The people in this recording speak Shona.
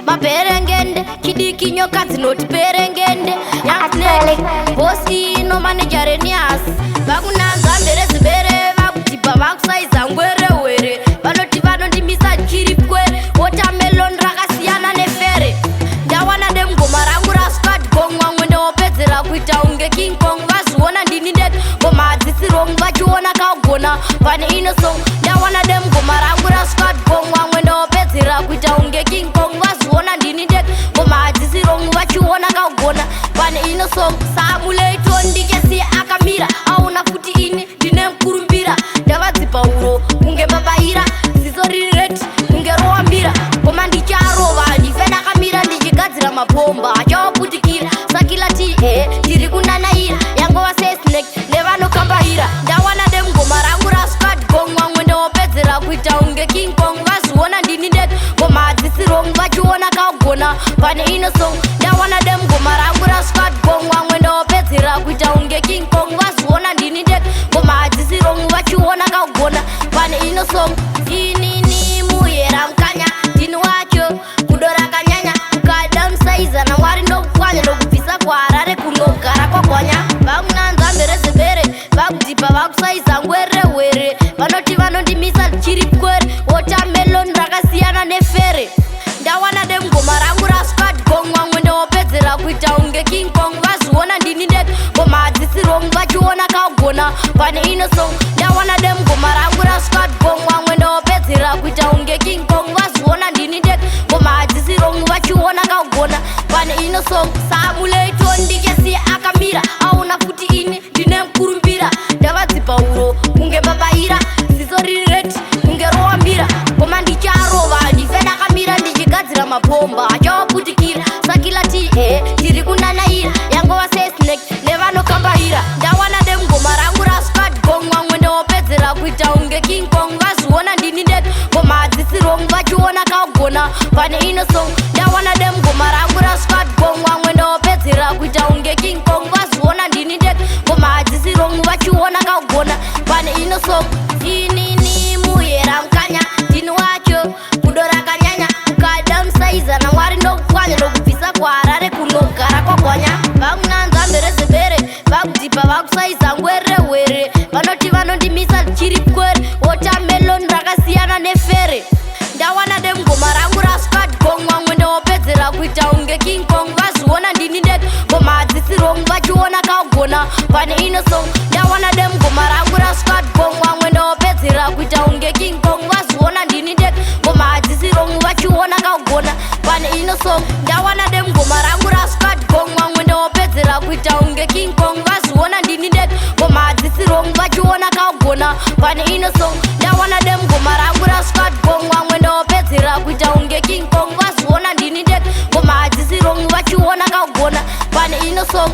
Maperengende chidiki, nyoka dzinoti perengende. Young Snake bosi ino manager Renias, vakunanzva mberezibere, vakudhibha, vakusaiza ngwerewere. Vanoti vanondimisa chiri kwere, watermelon rakasiyana nefere. Ndawana nemugoma rangu rasquad gong, vamwe ndewopedzera kuita unge King Kong. Vazviona ndini ndega, ngoma hadzisi wrong, vachiona kagona pane ino song. Ndawana nemugoma rangu rasquad gong, vamwe ndewopedzera kuita unge King Kong. Vazviona ndini ndega, ngoma hadzisi wrong, vachiona kagona pane ino song. Samuleiton ndichasiya akamira, aona futi ini ndine mukurumbira. Ndavadzipa uro kunge mabaira, ziso riri red kunge rowambira. Ngoma ndicharova, ndife ndakamira ndichigadzira mabhomba achawaputikira. Sakila ti ehe, tiri kunanaira, yangova sesnake nevanokambaira. Ndawana nemugoma rangu rasquad gong, vamwe ndewopedzera kuita unge King Kong. Vazviona ndini ndega, ngoma hadzisi wrong, vachiona kagona pane ino song. Ndawana nemugoma rangu rasquad gong, vamwe ndewopedzera kuita unge King Kong. Vazviona ndini ndega, ngoma hadzisi wrong, vachiona kagona pane ino song. Inini muyera mukanya, ndini wacho kudo rakanyanya. Ukada musaiza naMwari ndokupwanya, ndokubvisa kuHarare kunogara kwaGwanya. Vakunanzva mberezebere, vakudhibha, vakusaiza ngwerewere. Vanoti vanondimisa chiri kwere, watermelon rakasiyana nefere. Ndawana nemugoma rangu rasquad gong, vamwe ndewopedzera kuita unge King Kong. Vazviona ndini ndega, ngoma hadzisi wrong, vachiona kagona pane ino song. Ndawana nemugoma rangu rasquad gong, vamwe ndewopedzera kuita unge King Kong. Vazviona ndini ndega, ngoma hadzisi wrong, vachiona kagona pane ino song. Samuleiton ndichasiya akamira, aona futi ini ndine mukurumbira. Ndavadzipa uro kunge mabaira, ziso riri red kunge rowambira. Ngoma ndicharova, ndife ndakamira ndichigadzira mabhomba achawaputikira. Sakila ti ehe, tiri kunanaira, yangova sesnake nevanokambaira. Ndawana nemugoma rangu rasquad gong, vamwe ndewopedzera kuita unge King Kong. Vazviona ndini ndega, ngoma hadzisi wrong, vachiona kagona pane ino song. Ndawana nemugoma rangu rasquad gong, vamwe ndewopedzera kuita unge King Kong. Vazviona ndini ndega, ngoma hadzisi wrong, vachiona kagona pane ino song. Inini muyera mukanya, ndini wacho kudo rakanyanya. Ukada musaiza naMwari ndokupwanya, ndokubvisa kuHarare kunogara kwaGwanya. Vakunanzva mberezebere, vakudhibha, vakusaiza ngwerewere. Vanoti vanondimisa chiri kwere, watermelon rakasiyana nefere. Ndawana nemugoma rangu rasquad gong, vamwe ndewopedzera kuita unge King Kong. Vazviona ndini ndega, ngoma hadzisi wrong, vachiona kagona pane ino song. Ndawana nemugoma rangu rasquad gong, vamwe ndewopedzera kuita unge King Kong. Vazviona ndini ndega, ngoma hadzisi wrong, vachiona kagona pane ino song. Ndawana nemugoma rangu rasquad gong, vamwe ndewopedzera kuita unge King Kong. Vazviona ndini ndega, ngoma hadzisi wrong, vachiona kagona pane ino song. Ndawana nemugoma rangu rasquad gong, vamwe ndewopedzera kuita unge King Kong. Vazviona ndini ndega, ngoma hadzisi wrong, vachiona kagona pane ino song.